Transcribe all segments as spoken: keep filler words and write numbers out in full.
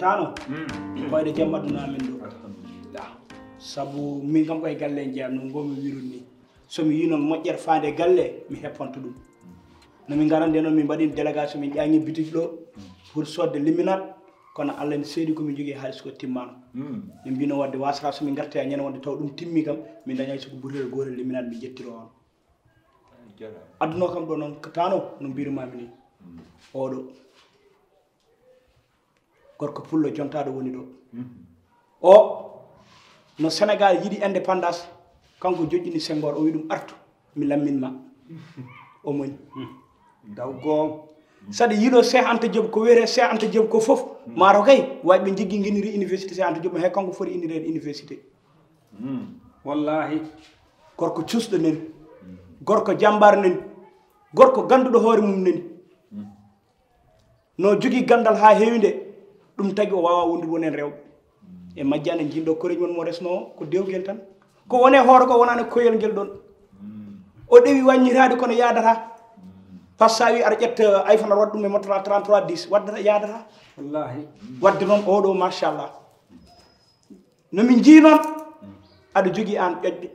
Tano, koyɗo jam aduna amin ɗo. Alhamdulillah. Sabu min kam koye galle en jeeyam no ngomi wirun ni. So mi yi noon moƴƴere faande e galle, mi heppanto ɗum. No min ngarande noon, min mbaɗi délégation, min ƴaŋi bitik ɗo pour sodde liminat, kono Allah ne seedi ko min jogii haalis ko timmaano. Min mbino wadde wasata so min ngarta ñande wonde taw ɗum timmi kam, min dañay so ko butel gootel liminat min jettiro on. Aduna kam ɗo noon ko Tano no mbirumami ni. Oɗo gorko pullo jontaɗo woni ɗo. O no Sénégal yiɗi indépendance, kanko joƴƴini Senghor, o wi ɗum artu mi lammin ma. O moni. Daw goom. Saɗa yiɗo Cheikh Anta Diop, ko wiyete Cheikh Anta Diop ko fof, maaro kay waɗi ɓe jiggi guiniri université Cheikh Anta Diop, he kanko foti innireede université. Wallahi. Gorko cuusɗo nani, gorko jambar nani, gorko ganduɗo hoore mum nani. No jogii ganndal haa heewi nde, ɗum tagi o waawaa wondude won en rewɓe. E majjande njiɗɗo koreeji mon mo resnoo ko dewgel tan. Ko woni e hoore ko wonaani koyel ngel ɗon. O ɗewi waññitaade kono yaadataa. Par ce que a wi aɗa ƴetta iPhone aɗa waɗa ɗum e motola trente-trois dix, waddata yaadataa. Wallahi. Wadde noon oɗo machallah. No min njii noon, aɗa jogii aan ƴoƴɓe,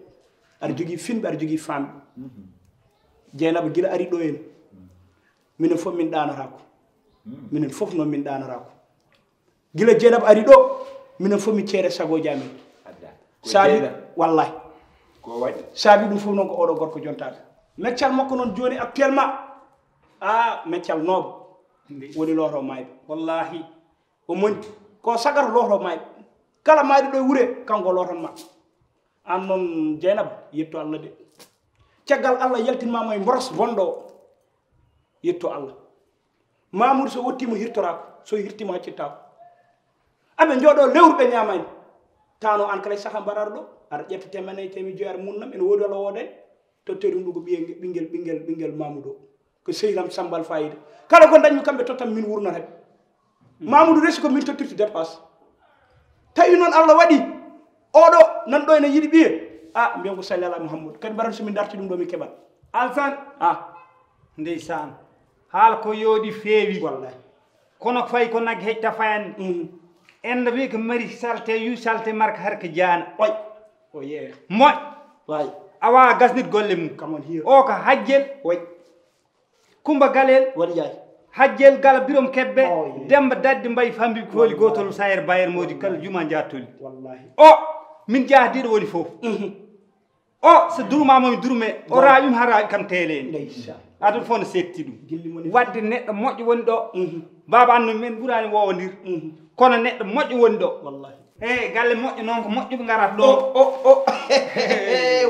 aɗa jogii finɓe, aɗa jogii faamɓe. Jeynaba gila ari ɗo en, minen fof min ɗaanataako. Minen fof noon min ɗaanataako. Gila Jeynaba ari ɗo, minen fof min ceere sagooji amen. Saabi, wallahi. Ko waɗi? Saabi ɗum fof noon ko oɗo gorko jontaɗo. Meccal makko noon jooni actuellement, a meccal noobo woni looto maayɓe. Wallahi. O moni ko sagato looto maayɓe. Kala maayɗo ɗo e wure, kanko lootan ma. Aan noon Jeynaba, yetto Allah de. Caggal Allah yaltinmaama e mboros bonɗo o. Yetto Allah. Mamoudou so wottiima hirtoraako, so hirtiima haccittaako. Aɓe njooɗo lewru ɓe ñaamaani. Tano aan kala e saha mbaɗaɗo ɗo, aɗa ƴetta teemeɗɗe nayi, teemeɗɗe joyi, aɗa munnam, ene woodi walla woodaani? Tottori ɗum ko ɓiye ɓinngel, ɓinngel, ɓinngel Mamoudou o. Ko sehil am Sambal Fayida. Kala ko dañmi kamɓe tottam min wurnata ɓe. Mamoudou resi ko min tottirta dépasse. Tawi noon Allah waɗi oɗo nan ɗo ene yiɗi ɓiye. A mbiyan ko salli ala Mouhammad. Kadi mbaɗan so min darti ɗum ɗo min keɓat. Alsan. A. Ndeysaan. Haala ko yooɗi feewi. Wallahi. Kono fayi ko nag heƴta fayande. Mm. En wi ko mari salte, yu salte marka har ko jaana. Oy. O yee. Moƴ. Way. Awa gasnit golle mum. Come on here. O ko hajjel. Oy. Kumba Galel. Waɗi yaay. Hajjel Gala Birom Kebbe. Oh, yeah. Demba Daddi Mbaye Fambi Kooli. Wallahi. Gotol Sayer Bayer Modi kala juma jattoli. Wallahi. O min jahdiɗo woni fof. Mhm. O so durmama mi durme. O raƴum ha raƴ kam teeleni. Ndeysaan. Adun fof no setti ɗum. Gilli moni. Wadde neɗɗo moƴƴo woni ɗo. Mhm. Baba anno men ɓurani wowodir. Mhm. Kono neɗɗo moƴƴo woni ɗo. Wallahi. Eyi, galle moƴƴo noon ko moƴƴuɓe ngarata ɗo. O, o, o.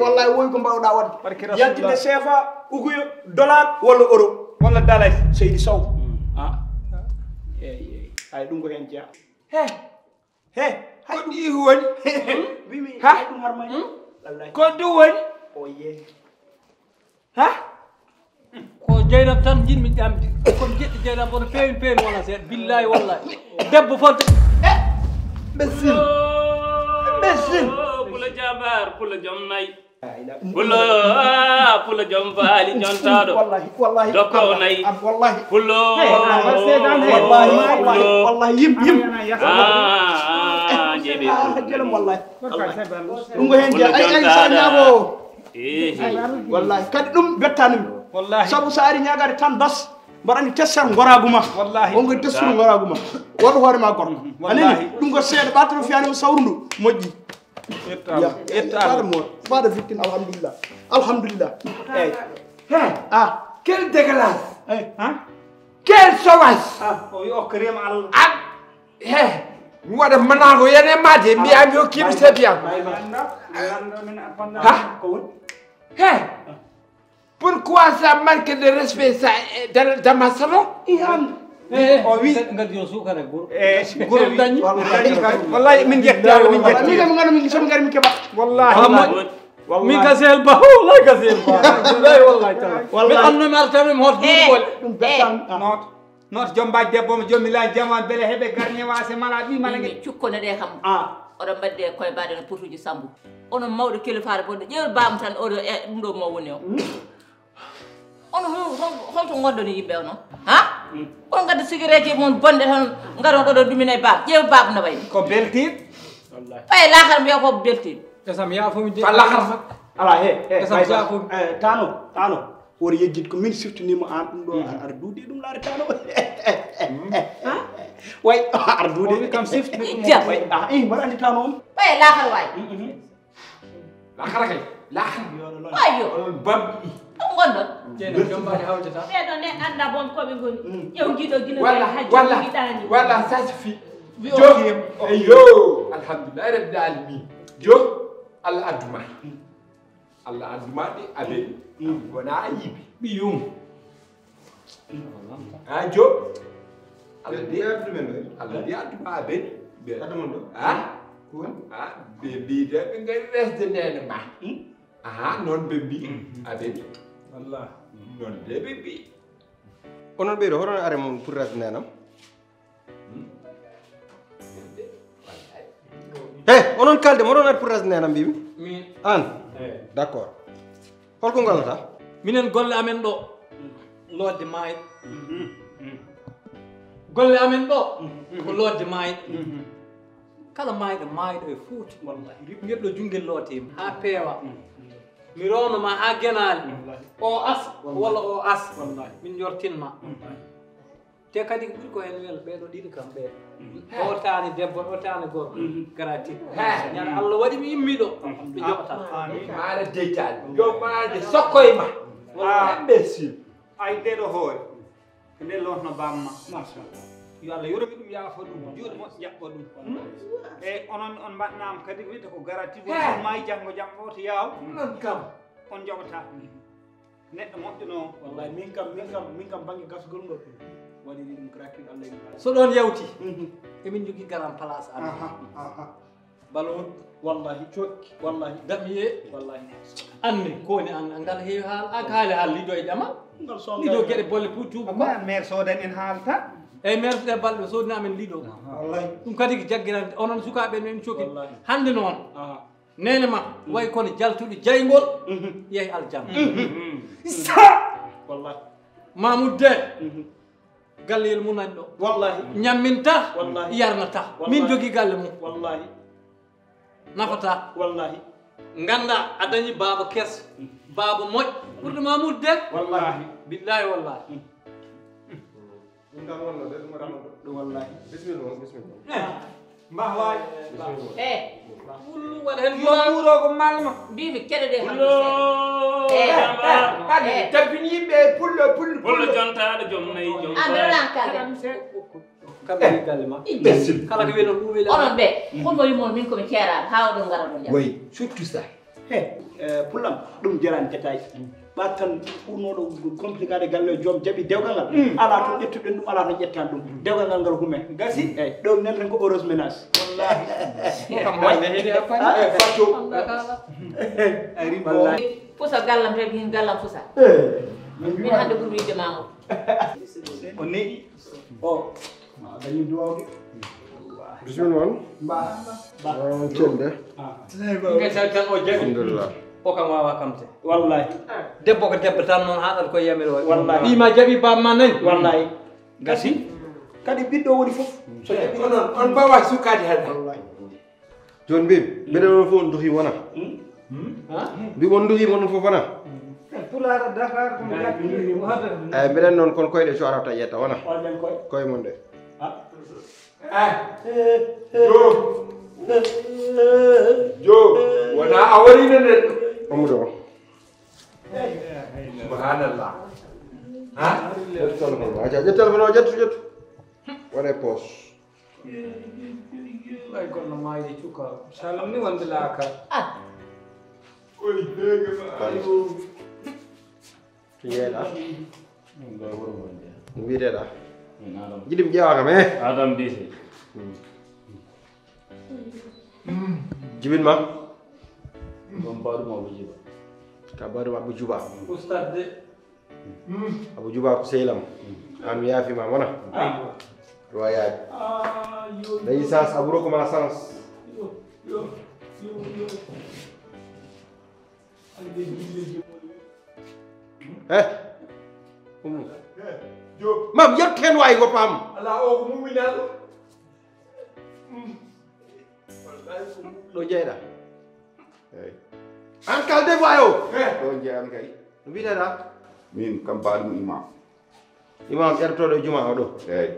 Wallahi, woy ko mbawɗa waɗde. Barke Rasulullah. Yaltinde C F A, uguyo, dollar walla euro. Walla dalasi. Seydi Sow. Mm. Ah. Eyi, eyi. Ay, ɗum ko heen jeyaa. He. He. Ko ɗi woni? Wi mi, ha? Hay ɗum har may. Hmm? Wallahi. Ko ɗum woni? O yee. Ha? Ko Jeynab tan njiɗmi ƴamde. Kono jeɗɗi Jeynab kono peewin peewin wona seeɗa. Billahi wallahi. Debbo fof de. Imbécile. Imbécile. Pula jabar, pula jom nayi. Pula, pula jom baali jontaɗo. Wallahi, wallahi. Dokko nayi. Wallahi. Pula. Wallahi, wallahi, wallahi. Yim, yim. Ah, ah, jeeɓi. Ah, jeelam wallahi. Ɗum ko heen jeyaa. Ay, ay, sa ñaago. Eehi. Wallahi, kadi ɗum bettaani mi. Wallahi. Sabu so ari ñaagaade tan bas, mbaɗani tesser ngoraagu ma. Wallahi. On ko tessuru ngoraagu ma. Won hoore ma gorko. Wallahi. Anani, ɗum ko seeɗa, ɓattoro fiyaani mo sawru ndu, moƴƴi. Etta Allah. Etta Allah. Faada mo, faada victime, alhamdulillah. Alhamdulillah. Eeyi. He. Ah. Quel dégueulasse. Eeyi. Ha? Quel sauvage. Ah, o wi okka reema Allah. Ah. He, mi waɗa manaago yene ma de, mbiya mi hokkima sebiya. Ha? He, pourquoi ça manque de respect ça, eh, dans, dans ma salon? Ihan. Eh, o wi ngaddi o suukara goro. Eh, goro wi. Wallahi min jetti Allah, min jetti. Min kam ngano min somi ngari min keɓa. Wallahi. Min gasel ba, wallahi gasel ba. Wallahi, wallahi taala. Wallahi. Mi anno mi arta mi hoto. Eh. Ɗum bettam. Not. Noto joom mbaaj debbo mo joom mi laañ jaman bele heɓe garñe wase mala ɓi mala. Min cukkono ɗe kam. Ah. Oɗon mbaɗde koye mbaɗe no potuji Sambu. Onon mawɗo kilifaare bonɗo ƴeew baamu tan oɗo e ɗum ɗo mo woni o. Hmm? Ono hol-, hol-, holto ngonɗon yimɓe ono? Ha? On kadi sigireeji mon bonɗe tan ngaron ɗo ɗo ɗumina e baaba. Ƴeew baaba no wayi. Ko beltiiɗo. Wallahi. Ɓay laakara mbiya ko beltiiɗo. Esam ya fo mi de. Fa laakara fa. Ala he he. Esam ya fo. Eh, tano tano. Wori yejjit ko min siftinimo an ɗum ɗo ar duude ɗum laare tano. Way ar duude. Kam sifti ɗum. Way ah eh mbaɗa andi tano on. Ɓay laakara wayi. Laakara kay, laakara. Ayo. Onon bamɗi. Ɗum ngonɗon. Ceeno, jombaade hawjata. Ɓeeɗo ne annda boom ko ɓe ngoni. Ƴeew ngiɗo gila walla, hajji walla, ngiɗaani. Walla ça suffit. Wi o jo, kiyem. Eyo, alhamdulillahi rabbil alamin. Jo, Allah adduma. Allah adduma ɗi aben. Wona a yiɓi. Ɓiyum. Ha jo. Allah de addu men ɗo. Allah de addu ma ben. Addu mon ɗo. Ha? Kun? Ha? Be bi de be ngai resde nene ma. Aha, non be bi. Aben. Wallah. Non de be bi. Onon ɓeyɗo hoɗon are mon pour resde nenam? He, onon kalde moɗon ar pour resde nenam mbimi. Min. An. D'accord. Holko ngallata? Minen golle amen ɗo loodde maayɗo. Golle amen ɗo ko loodde maayɗo. Kala maayɗo maayɗo e Fuuta. Wallahi. Ngel ɗo junngel looteema haa peewa. Mi rowno ma haa genaale. Wallahi. O as walla o as. Wallahi. Min njortin ma. Te kadi ko ɓuri ko en wel ɓeeɗo ɗiɗo kam ɓe. Ɗo taani debbo ɗo taani gorko. Garati. Ñan Allah waɗi mi immi ɗo. Ɓe joɓata. Maana deytaani. Yo maande sokkoy ma. Imbécile. Ay nde ɗo hoore. Ko nde lotno bamma. Machallah. Yo Allah yoromi ɗum yaafo ɗum juuɗe moƴƴe jaɓɓo ɗum. E onon on mbaɗnaama kadi wiyde ko garati woni on maayi janngo jam o to yaaw. Non kam. On joɓata. Neɗɗo moƴƴo no. Wallahi min kam min kam min kam bangge gasgol ngol waɗiri ɗum gratuit Allah en. So ɗon yawti emin jogii garan place amen. Aha aha. Balo wallahi cokki wallahi damiye wallahi. Anne koni an ngal heewi haal an haali haal lido e ƴama. Ngal songa lido geɗe bolle pour tuuba ko. Amma maire sodan en haalta. Eyyi maire suɗe balɗe sodna amen lido. Wallahi. Ɗum kadi ko jaggirande onon sukaaɓe men coki. Wallahi. Hande noon. Aha. Neene ma wayi kono jaltuɗo jayngol yehi aljanna. Sa wallahi. Mamoud de galleyel mum nani ɗo wallahi. Ñamminta wallahi. Yarnata wallahi. Min jogi galle mum wallahi. Nafata wallahi. Ganda a dañi baaba kes baaba moƴƴo ɓurɗo Mamoud de wallahi. Billahi wallahi. Ɗum kam wonno de ɗum rano ɗo. Ɗum wallahi. Bismillah on bismillah. Mbah waay. Eh. Pullo waɗa hen yo muuro ko malma. Mbimi keɗe de. Pullo. Eh. Kadi tabbini yimɓe pullo pullo pullo jontaɗo joom nayi joom. An ɗo lan kalde. Kamɓe galle ma. Imbécile. Kala ko wiyno ɗum weli. Onon ɓe. Kono yumon min komi ceeraɗo ha oɗon ngara ɗon. Oui, surtout ça. He pullam ɗum jarani détail. Ɓa tan ɓurnoɗo complicade galle joom jaɓi dewgal ngal ala to ƴettuɗen ɗum ala to ƴettan ɗum dewgal ngal ngal humen gasi. Eyyi ɗo nelten ko heureuse ménage. Wallahi. Fatto. Pusa gallam tawi hin gallam pusa. Min hande ɓuri wide ma o. O neɗi o. Dañi duwawde. Bisimilla on. Mba mba. Cende. Nge tan tan o jaɓi. Alhamdulillah. O kam wawa kamte. Wallahi. Debbo ko debbo tan noon haɗat koye yamiroore. Wallahi. Ɓiima jaɓi bamma nani. Wallahi. Gasi. Kadi ɓiɗɗo woni fof. So jaɓi onon on mbawa sukaade hen. Wallahi. Jooni mbimi mbiɗen on fof on duhi wona. Mbi on duhi mon fof wona. Pulaar Dakar ɗum. Eyyi mbiɗen noon kon koyɗe so arata yetta wona. Koye mon de. Jo. Jo. Wona a warino neɗɗo. Amudo. Subhanallah. Ha? Ƴettu téléphone o ƴettu ƴettu. Waɗe poche. Ay kono mayde cuka. Salum ni wonde laaka. Ah. Oy bege ma ayo. Yeeɗa. Ɗum ɗo wuro mon de. Wiyeteɗa. Jiɗim ƴeewa kam e. Adam disi. Jibin ma. Ɗum baɗuma wujiba. Ka baɗuma wujiba. Ustad de. Abu Juba ko sehil am. An mi yaafiima wona. Aywa. Ɗo a yaaji. Dañi sens Abu rokku ma sens. He. Umu. Yo. Mam, yetto heen waay, woppaam. Alaa, o ko muminaaɗo. Mm. Wallahi ko mumin. Ɗo jeyɗa. Eeyi. Aan kal de waay o. Eh. Ɗo jeyan kay. No mbiɗeɗa? Min kam baaɗum imam. Imam ƴertoɗo e juma o ɗo. Eeyi.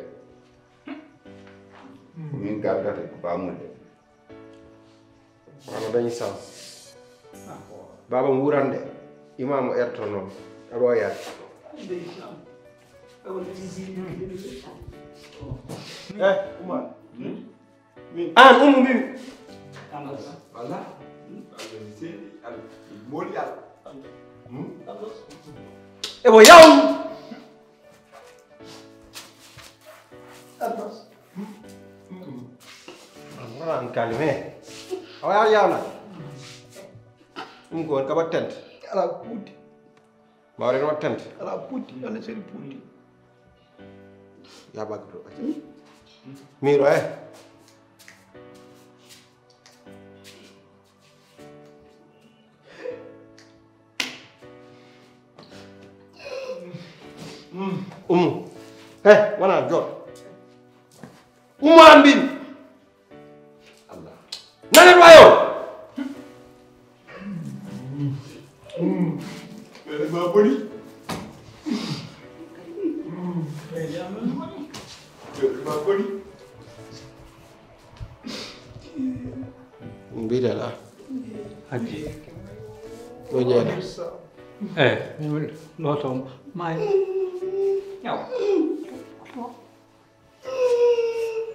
Min gargata ko baamude. Wano dañi sens. Baba mo wurande. Imam o erto noon. Aɗa wawi yaade. Eh, Umar. An umu mbimi. Wala. Mooli Allah. Ebo yaw. An kalime. Awa yaw yaw na. Ɗum ko on kaɓat tente. Ala kuuti. Mawɗen waɗ tente. Ala putti, ala seri putti. Ya bagdo. Miro eh. Umu. He, wona jooɗo. Umu an mbimi. Allah. Nanen wayo. Ɓe ma boni. Ɓe ma boni. Mbiɗa la. Hadi. Ɗo jeeɗa. Eh, loto ma. Yaw.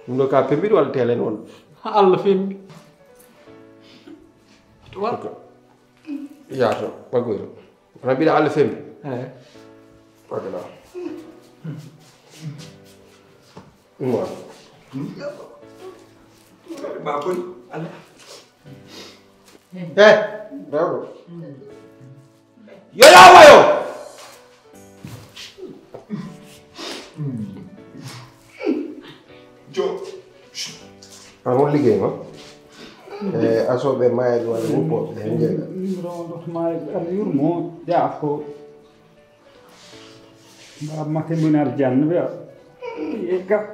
Ɗum ɗo ka pembiɗo walla telen on? Ha Allah fembi. To wa. Yaato, ɓagoyro. Wona mbiɗa Allah fembi. Eh. Ɓagola. Ɗum wa. Ba boni Allah. Eh, rewɗo. Yo yaa wayo. Jo. An won liggéey ma? E asooɓe maayɓe walla wuppooɓe heen jeeɗa. Numéro on ɗo to maayɓe, Allah yurmo, jaafo. Mbaɗa makke mbinar janna ɓe. E gap.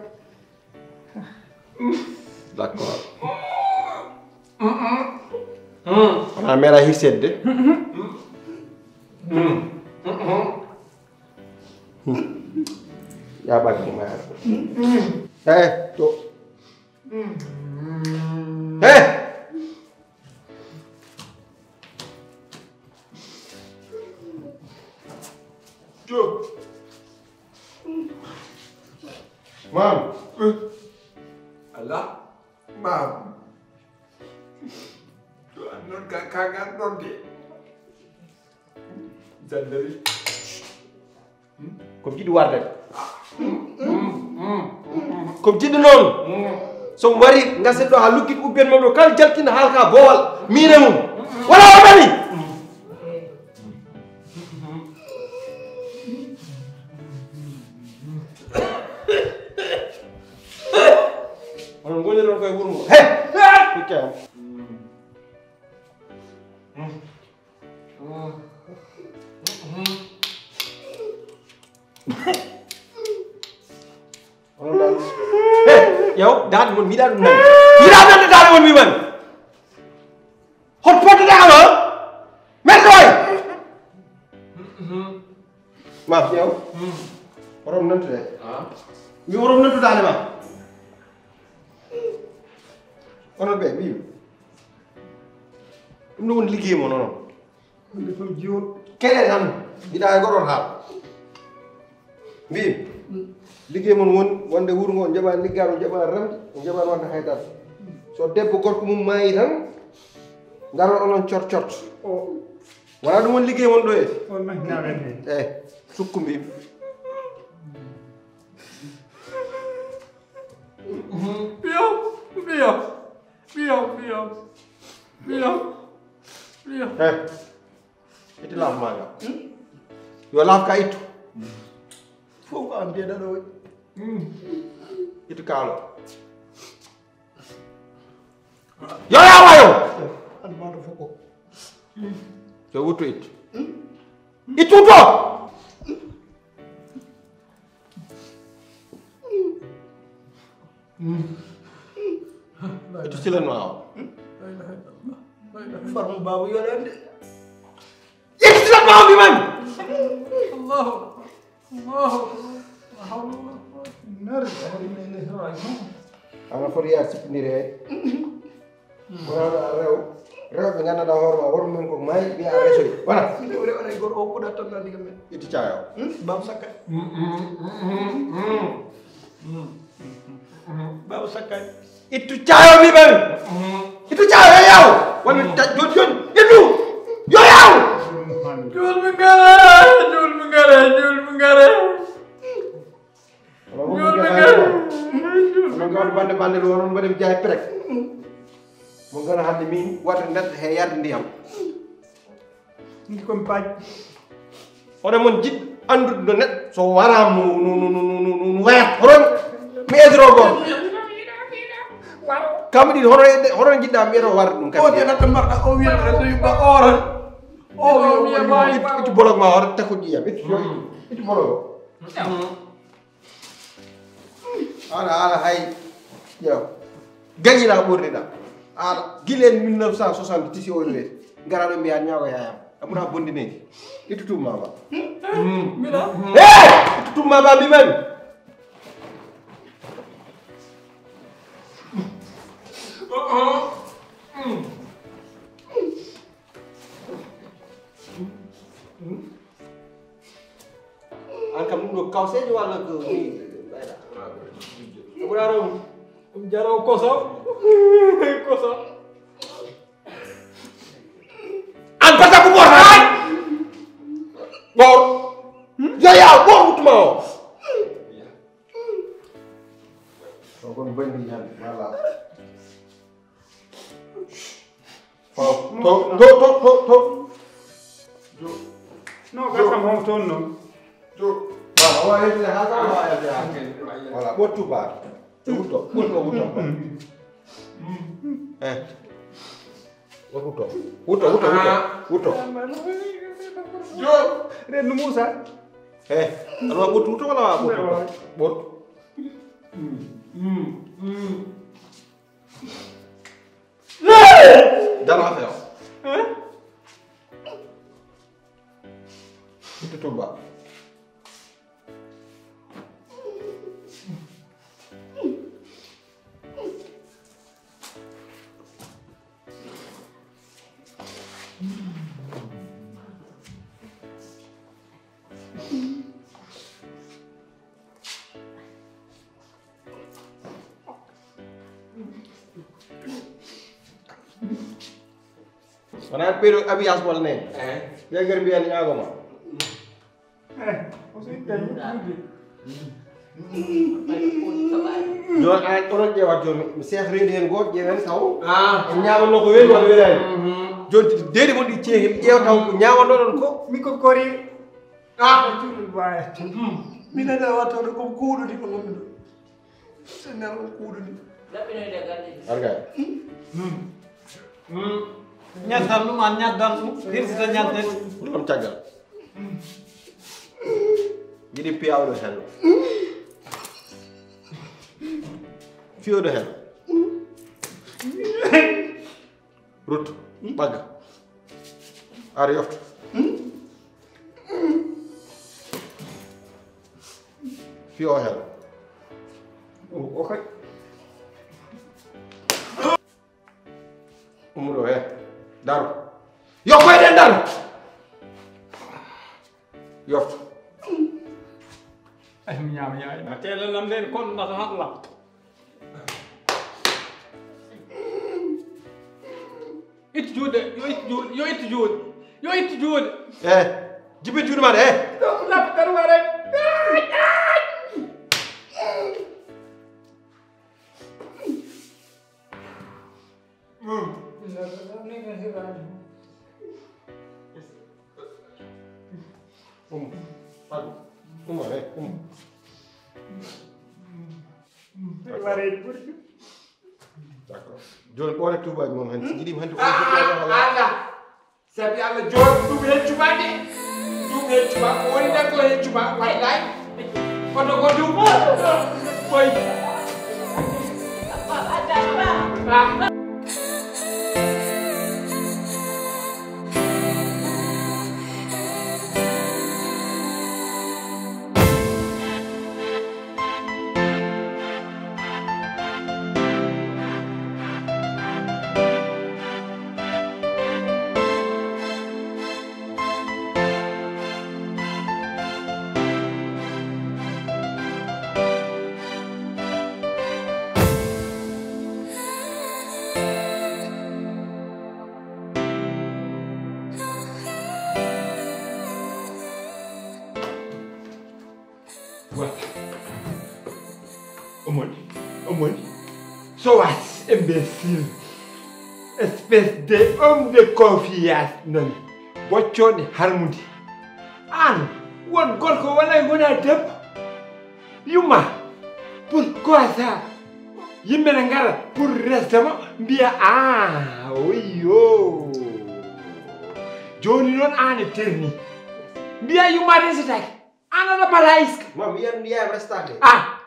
D'accord. Wona meeɗa hirseede de. Yaɓaaki mo yaade. Eh, to. Eh. Mam. Allah. Mam. To an noon ka, ka ngar ɗon de. Zandari. Ko jiɗi warde. Ko jiɗi noon. So mi wari ngasen ɗo ha luggit ubben mom ɗo kala jaltina haalka boowal. Miine mum. Wala o nani. Onon ngoni ɗon koye wuro ngo. He! Hikka. Onon ɗon. He! Yaw, daaɗe mon, mi yiɗa ɗum nani. Mi yiɗa nande daaɗe mon, mi mani. Hot pottoɗa kam, ha? Merɗo waay. Ma, ƴeew. Oɗon nantude. Mi oɗon nantudaade ma. Onon ɓe, mbiimi. Ɗum no woni liggey mon onon. Wonde ko jiwol. Keɗe tan, mbiɗa e goɗon haal. Mbiimi. Liggey mon woni wonde wuro ngo, on njaɓaani liggaade, on njaɓaani remde, on njaɓaani waɗde haydara. So debbo gorko mum maayi tan, ngaron onon cort cort. O. Wala ɗum woni liggey mon ɗo e? On majjinaaɓe en heen. Eh, sukku mbiimi. Ɓiyo, ɓiyo, ɓiyo, ɓiyo, ɓiyo, ɓiyo. Eh, itti laaf maa nga. Yo laaf ka ittu. Fof ko am mbiyeɗa ɗo. Ittu kaalo. Yo yaa wayo. An ma ɗo fof ko. Yo wuttu ittu. Ittu to. Ɓe to silan ma o. Farma babu yolande. Yettilan ma o, mbi man. Allahu. Allahu. La hawla wala quwwata. Inna lillahi wa inna ilayhi raji'un. Ana foti yaar sippindire. Wona a rew. Rewɓe nganndanɗaa hoore ma, worɓe men ko maayi, mbiya a resoy. Wona. Min ɗo rew anay goto o kuɗa tan nandi kam men. Itti caayo. Bam sakka. Baba Sakkay. Ittu caayo mi ɓen. Ittu caayo yo yaw. Walla ta joni joni. Ittu. Yo yaw. Julɓe ngare, julɓe ngare, julɓe ngare. Julɓe ngare. Onon ngawde bande bande ɗo, onon mbaɗi jaay prek. Mo ngana hannde min waɗa neɗɗo he yarde ndiyam. Ngi komi paaj. Hono mon jiɗ anndude no neɗɗo so wara mo no no no no no no wayat hono mi edro gol. Kam ɗi hono hono jiɗɗa mi eto warde ɗum kam. O de natta marɗa o wiya so yumba oran. O wiya o wiya. Ittu bolok ma ora takko jiyam. Ittu ittu bolok. Ala ala hay. Yo. Gañina ɓurniɗa. Ala gilen mille neuf cent soixante tisi o loweti. Ngara ɗo mbiya ñaawo yayam. Amuna bondineji. Ittu tumma ba. Mira. Hey! Ittu tumma ba mbi men. An kam ɗum ɗo kawseejo walla ko ni? Ɓuraaro. Jaro koso. Koso. An pata ko ɓor. Ɓor. Yo ya ɓor wutuma o. O kon bandi yan wala. To to to to to. No gasam hon ton no. Jo. Ba wa yete ha ka wa yete ha. Wala ɓottu ba. Wutto ɓotto wutto. Eh. Wutto wutto wutto wutto. Jo. Ren Musa. Eh. Alwa ɓottu wutto wala wa ɓottu. Ɓottu. Dara affaire. Hein? Ɓottu tumba. Wona ɓeɗo habillage walla nene. Eh. Ɓe gar mbiyan ñaagoma. Eh, o so itta yimɓe. Jon an onon ƴeewat joni mi chef reedi hen goto ƴeewen taw. Ah. En ñaamanno ko weli walla welani. Joni deedi mon ɗi ceehi ƴeewa taw ko ñaamannoɗon ko. Mi ko kori. Ah. Cuɗi baya. Min ada wattoɗo ko kuuɗo di ko gonmi ɗo. Sengal on kuuɗo di. Arga. Ñaddal ɗum an ñaddal ɗum hirsita ñadde. Ɗum caggal. Jiɗi piya oɗo hen. Fiyoɗo hen. Rutto. Ɓagga. Ar yofto. Fiyo hen. Okay. Ummuɗo he. Daro. Yo koyɗen daro. Yofto. Ay mi ñaama yaay. Ma teela lam den kon nata hakla. Ittu juuɗe, yo ittu juuɗe, yo ittu juuɗe, yo ittu juuɗe. Eh, jibbin juuɗe ma ɗe, eh. Ɗum lappi tan ware. Umu, Fatou, umu, eh, umu. D'accord. Joni ɓoore tuubaji mon hen, si jiɗima hande ko Allah. Sabi Allah jooɗi ɗum heccu ma de. Ɗum heccu ma ko woni nder ɗo heccu ma wallahi. Kono ko ɗum. Koy. Omoni, omoni. Sowas, imbécile. Espèce de homme de confiance, non. Boccone harmude. An, won gorko wala wona debbo. Yumma, pourquoi ça? Yimɓe ne ngara pour reste mo, mbiya, ah, oyo. Joni noon an e terni. Mbiya yumma resatake. An aɗa bala iska. Ma mi yan ya restake. Ah.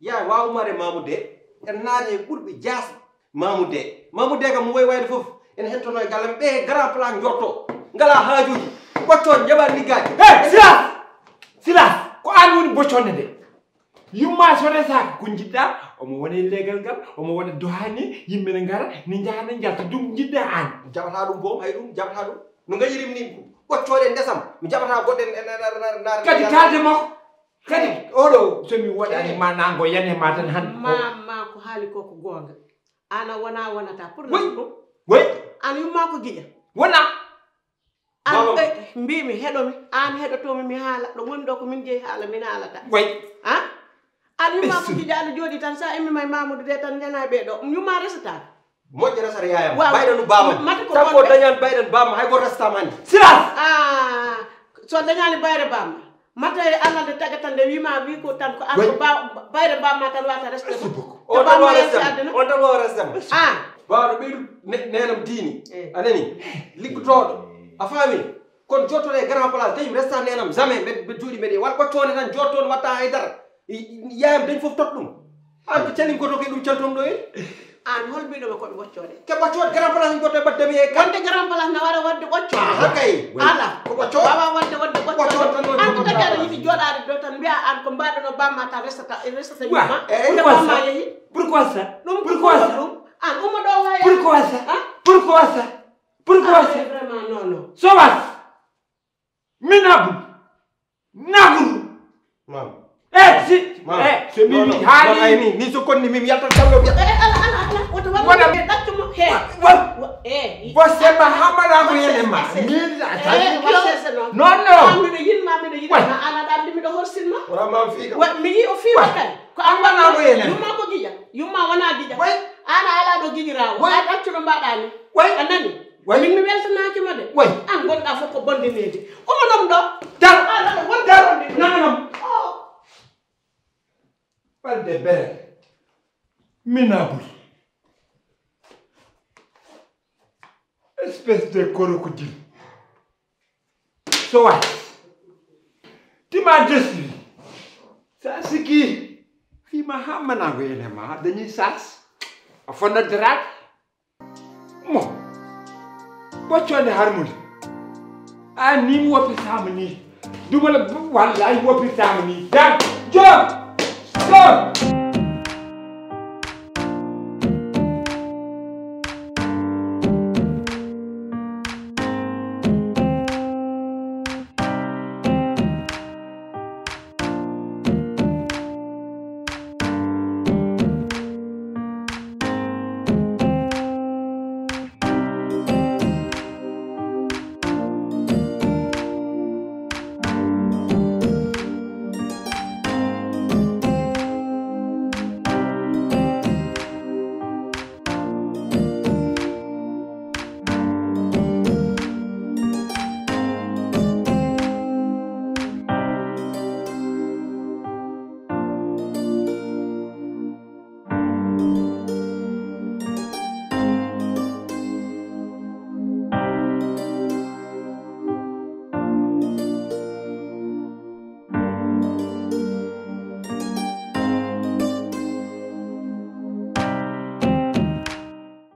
Ya wa umare mamude. En naade ɓurɓe jaas. Mamude, mamude kam mo woy wayde fof. En hettono e galle ɓe grand plan jotto. Ngala haajuji. Ɓocco jaɓa liggaji. He, silas. Silas. Ko an woni bocconde nde. Yumma so resaka ko jiɗɗa, omo wona e legal ngal, omo waɗa dohani, yimɓe ne ngara, ne njaha ne njalta, ɗum jiɗɗa an. Jaɓata ɗum boom, hay ɗum jaɓata ɗum. No ngayirim ni ko ɓoccoɗe ndesam, mi jaɓata goɗɗen. Kadi kalde makko. Kadi oɗo so mi waɗani ma nango yane ma tan hande. Ma ma ko haali ko ko gonga. Ana wona wonata pour. Woy. Woy. An yumma ko giƴa. Wona. An mbimi heɗomi, an heɗotomi mi haala ɗo woni ɗo ko min jeeyi haala min haalata. Woy. Ha? An yumma ko giƴa aɗa jooɗi tan sa immi may Mamoudou de tan jana ɓe ɗo yumma resata. Moƴƴo resata yayam. Bayɗo no bamam. Tan ko dañan bayɗen bamam hay goto resatama hande. Silence. Ah, so dañani bayre bamma. Mata e Allah nde tagata nde wima wi ko tan ko an ko bayre bamma tan wata reste. On tan wawa restam. On tan wawa restam. Ah. Bawɗo ɓeydu nenam diini. A nani? Liggotoɗo. A faami? Kono jottore e grand place tawi mi resta nenam jamais mbeɗa jooɗi mbeɗa wala ɓoccone tan jottoon watta haydara. Yayam dañ fof tot ɗum. An ko canin ko to koye ɗum calton ɗo en. An hol mbiɗoma koɓe ɓoccode? Ke ɓoccode grand place jotto e ɓaddami e wonde grand place na wara wadde ɓoccode? Hakkay. Ala ko ɓoccode wawa wadde wadde ɓoccode. An ko tagi aɗa yiɗi joɗade ɗo tan mbiya an ko mbaɗono bamma tan resata resata yumma. Pourquoi ça? Pourquoi ça? Ɗum pourquoi ça? Ɗum an umma ɗo waya. Pourquoi ça? Pourquoi ça? Pourquoi ça? Vraiment non non. Sowas. Min abdu. Nagru. Mam. Eh si. Mam. Eh so mi wi haali ni ni so konni mi yalta tamlo biya. Eh ala ala ala. Wota wala. Ɗaccu mo he. Eh. Bo sema hamala ko yele ma. Min la tani. Non non. Miɗo yinma miɗo yinma ana ɗa mbi miɗo horsinma. Wala mam fika. Mi yi o fima kay. Ko an wona ko yele. Yumma ko giƴa. Yumma wona giƴa. Ana ala ɗo giƴirawo. A ɗaccu no mbaɗani. A nani? Min mi weltanaaki ma de. An gonɗa fof ko bonde needi. Omo ɗom ɗo. Dar. Dar. Nananam. Ɓalde bere. Minabul. Espèce de crocodile. Sowas. Tima desri. Sa siki. Fima hammanago ene ma dañi sas. A fonna drak. Mo. Ɓoccode harmude. A ni mi woppirtama ni. Dumala wallahi woppirtama ni. Dan. Jom. Jom.